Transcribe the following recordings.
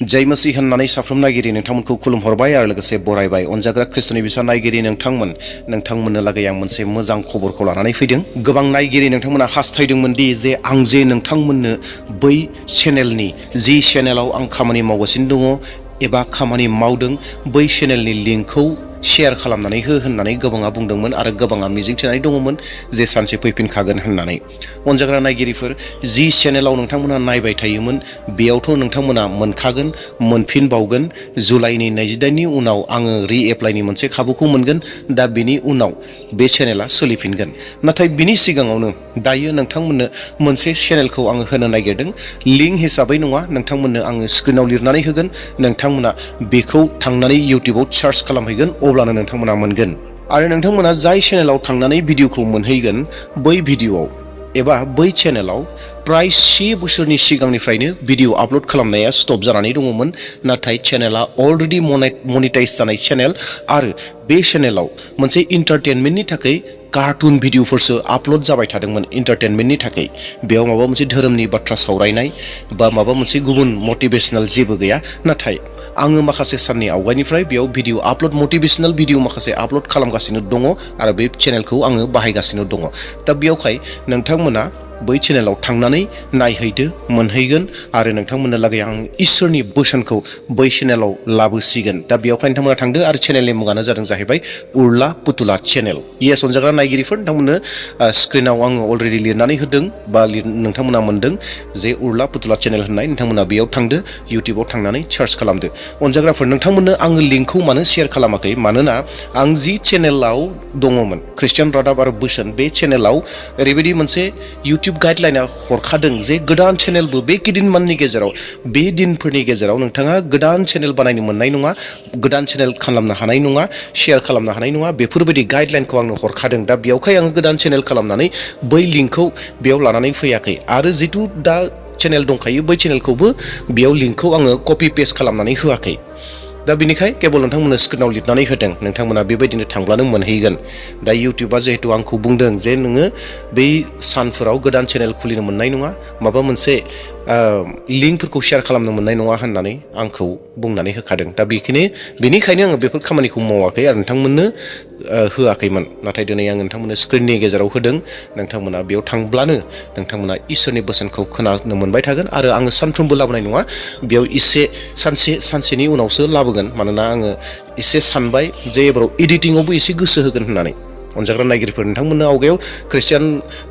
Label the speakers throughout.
Speaker 1: जय मसीह होननानै साफ्रोम नायगिरि नोंथांमोनखौ खुलुमहरबाय आरो लोगोसे बरायबाय अनजाग्रा ख्रिस्टनि बिसा नायगिरि नोंथांमोननो लागै आं मोनसे मोजां खबरखौ लानानै फैदों। गोबां नायगिरि नोंथांमोना हास्थायदोंमोन दि जे आं जे नोंथांमोननो बै चेनेलनि जि चेनेलाव आं खामानि मावगासिनो दङ एबा खामानि मावदों बै चेनेलनि लिंकखौ शेयार खालामनानै हो होननानै गोबाङा बुंदोंमोन आरो गोबाङा मिजिंथिनानै दङमोन जे सानसे फैफिनखागोन होननानै। अनजाग्रा नायगिरिफोर, जि चेनेलाव नोंथांमोना नायबाय थायोमोन बेयावथ' नोंथांमोना मोनखागोन, मोनफिनबावगोन। जुलाइनि 28नि उनाव आङो रिएप्लाइनि मोनसे खाबुखौ मोनगोन। दा बिनि उनाव बे चेनेला सोलिफिनगोन। नाथाय बिनि सिगाङावनो दायो नोंथांमोननो मोनसे चेनेलखौ आङो होनो नागिरदों। लिंक हिसाबै नङा, नोंथांमोननो आङो स्क्रिनाव लिरनानै होगोन। नोंथांमोना बेखौ थांनानै इउटिउबाव सार्च खालामहैगोन, अब्लानो नोंथांमोना मोनगोन। आरो नोंथांमोना जाय चेनेलाव थांनानै भिडिअखौ मोनहैगोन बै भिडिअआव एबा बै चेनेलाव प्राय 10 बोसोरनि सिगांनिफ्रायनो भिडिअ आपल'ड खालामनाया स्टप जानानै दङमोन। नाथाय चेनेला अलरेडि मनेटाइज जानाय चेनेल आरो बे चेनेलाव मोनसे इन्टारटेनमेन्टनि थाखाय कार्टुन भिडिअफोरसो आपल'ड जाबाय थादोंमोन। इन्टारटेनमेन्टनि थाखाय बेयाव माबा मोनसे धोरोमनि बाथ्रा सावरायनाय बा माबा मोनसे गुबुन मटिभेशनेल जेबो गैया। नाथाय आङो माखासे साननि आवगायनिफ्राय बेयाव भिडिअ आपल'ड, मटिभेशनेल भिडिअ माखासे आपल'ड खालामगासिनो दङ आरो बे चेनेलखौ आङो बाहायगासिनो दङ। दा बेयावहाय नोंथांमोना बै चेनेलाव थांनानै नायहैदो, मोनहैगोन आरो नोंथांमोननो लागै आं इसोरनि बोसोनखौ बै चेनेलाव लाबोसिगोन। दा बेयावहाय नोंथांमोना थांदो आरो चेनेलनि मुङानो जाहैबाय उर्ला पुतुला चेनेल। येस अनजाग्रा नायगिरिफोर, नोंथांमोननो स्क्रिनाव आङो अलरेडि लिरनानै होदों बा नोंथांमोना मोनदों जे उर्ला पुतुला चेनेल होननाय। नोंथांमोना बेयाव थांदो, इउटिउबाव थांनानै सार्च खालामदो। अनजाग्राफोर, नोंथांमोननो आङो लिंकखौ मानो शेयार खालामाखै? मानोना आं जि चेनेलाव दङमोन, खृष्टियान रादाब आरो बोसोन, बे चेनेलाव ओरैबायदि मोनसे इउटिउब गाइडलाइना हरखादों जे गोदान चेनेलबो बे खिदिनमाननि गेजेराव, बे दिनफोरनि गेजेराव नोंथाङा गोदान चेनेल बानायनो मोननाय नङा, गोदान चेनेल खालामनो हानाय नङा, शेयार खालामनो हानाय नङा। बेफोरबायदि गाइडलाइनखौ आंनो हरखादों। दा बेयावहाय आङो गोदान चेनेल खालामनानै बै लिंकखौ बेयाव लानानै फैयाखै आरो जिथु दा चेनेल दंखायो बै चेनेलखौबो बेयाव लिंकखौ आङो कपि पेस्ट खालामनानै होआखै। दा बेनिखाय केबल नोंथांमोननो स्क्रिनाव लिरनानै होदों। नोंथांमोना बेबायदिनो थांब्लानो मोनहैगोन। दा इउटिउबा जिहेतु आंखौ बुंदों जे नोङो बै सानफोराव गोदान चेनेल खुलिनो मोननाय नङा, माबा मोनसे लिंकफोरखौ शेयार खालामनो मोननाय नङा होननानै आंखौ बुंनानै होखादों। दा बेनिखायनो आङो बेफोर खामानिखौ मावाखै आरो नोंथांमोननो होआखैमोन। नाथाय दिनै आं नोंथांमोननो स्क्रिननि गेजेराव होदों। नोंथांमोना बेयाव थांब्लानो नोंथांमोना इसोरनि बोसोनखौ खोनानो मोनबाय थागोन। आरो आङो सानफ्रोमबो लाबोनाय नङा, बेयाव सानसेनि उनावसो लाबोगोन। मानोना आङो एसे सानबाय जे एबाराव एडिटिंआवबो एसे गोसो होगोन होननानै। अनजाग्रा नायगिरिफोर, नोंथांमोननो आवगायाव खृष्टियान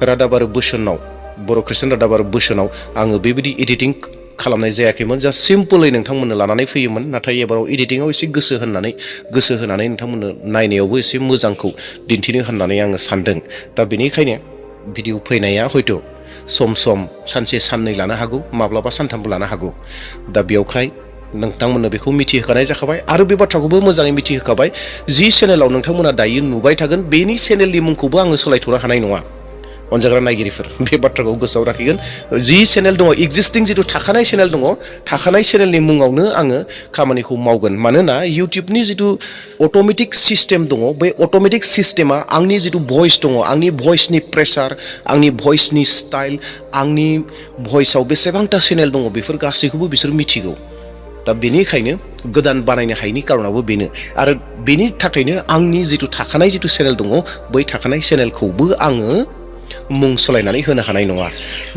Speaker 1: रादाब आरो बोसोनाव, बर' खृष्टियान रादाब आरो बोसोनाव आङो बेबायदि एडिटिं खालामनाय जायाखैमोन। जा सिम्पोलै नोंथांमोननो लानानै फैयोमोन। नाथाय एबाराव एडिटिंआव एसे गोसो होनानै नोंथांमोननो नायनायावबो एसे मोजांखौ दिन्थिनो होननानै आङो सानदों। दा बेनिखायनो भिडिअ फैनाया हयथ' सम सानसे साननै लानो हागौ, माब्लाबा सानथामबो लानो हागौ। दा बेयावहाय नोंथांमोननो बेखौ मिथिहोखानाय जाखाबाय आरो बे बाथ्राखौबो मोजाङै मिथिहोखाबाय। जि चेनेलाव नोंथांमोना दायो नुबाय थागोन बेनि चेनेलनि मुंखौबो आङो सोलायथ'नो हानाय नङा। अनजाग्रा नायगिरिफोर, बे बाथ्राखौ गोसोआव लाखिगोन। जि चेनेल दङ, एक्जिस्टिं जिथु थाखानाय चेनेल दङ, थाखानाय चेनेलनि मुङावनो आङो खामानिखौ मावगोन। मानोना इउटिउबनि जिथु अट'मेटिक सिस्टेम दङ, बे अट'मेटिक सिस्टेमा आंनि जिथु भइस दङ, आंनि भइसनि प्रेसार, आंनि भइसनि स्टाइल, आंनि भइसआव बेसेबांथा चेनेल दङ, बेफोर गासैखौबो बिसोर मिथिगौ। दा बेनिखायनो गोदान बानायनो हायैनि कारनाबो बेनो। आरो बेनि थाखायनो आंनि जिथु थाखानाय जिथु चेनेल दङ, बै थाखानाय चेनेलखौबो आङो मुं सोलायनानै होनो हानाय नङा।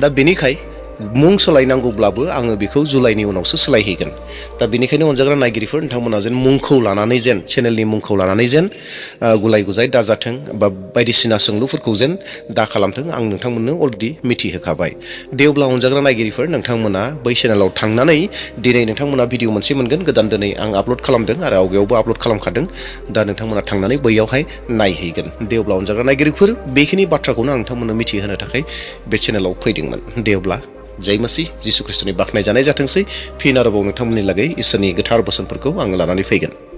Speaker 1: दा बेनिखाय मुं सोलायनांगौब्लाबो आङो बेखौ जुलाइनि उनावसो सोलायहैगोन। दा बेनिखायनो अनजाग्रा नायगिरिफोर, नोंथांमोना जेन मुंखौ लानानै जेन चेनेलनि मुंखौ लानानै जेन गुलाय गुजाय दाजाथों बा बायदिसिना सोंलुफोरखौ जेन दा खालामथों, आं नोंथांमोननो अलरेडि मिथिहोखाबाय। दे अब्ला अनजाग्रा नायगिरिफोर, नोंथांमोना बै चेनेलाव थांनानै दिनै नोंथांमोना भिडिअ मोनसे मोनगोन। गोदान दिनै आं आपल'ड खालामदों आरो आवगायावबो आपल'ड खालामखादों। दा नोंथांमोना थांनानै बैयावहाय नायहैगोन। दे अब्ला अनजाग्रा नायगिरिफोर, बेखिनि बाथ्राखौनो आं नोंथांमोननो मिथिहोनो थाखाय बे चेनेलाव फैदोंमोन। दे अब्ला जय मसीह, जिसु ख्रिस्टनि बाख्नाय जानाय जाथोंसै। फिन आरोबाव नोंथांमोननि लागै इसोरनि गोथार बोसोनफोरखौ आङो लानानै फैगोन।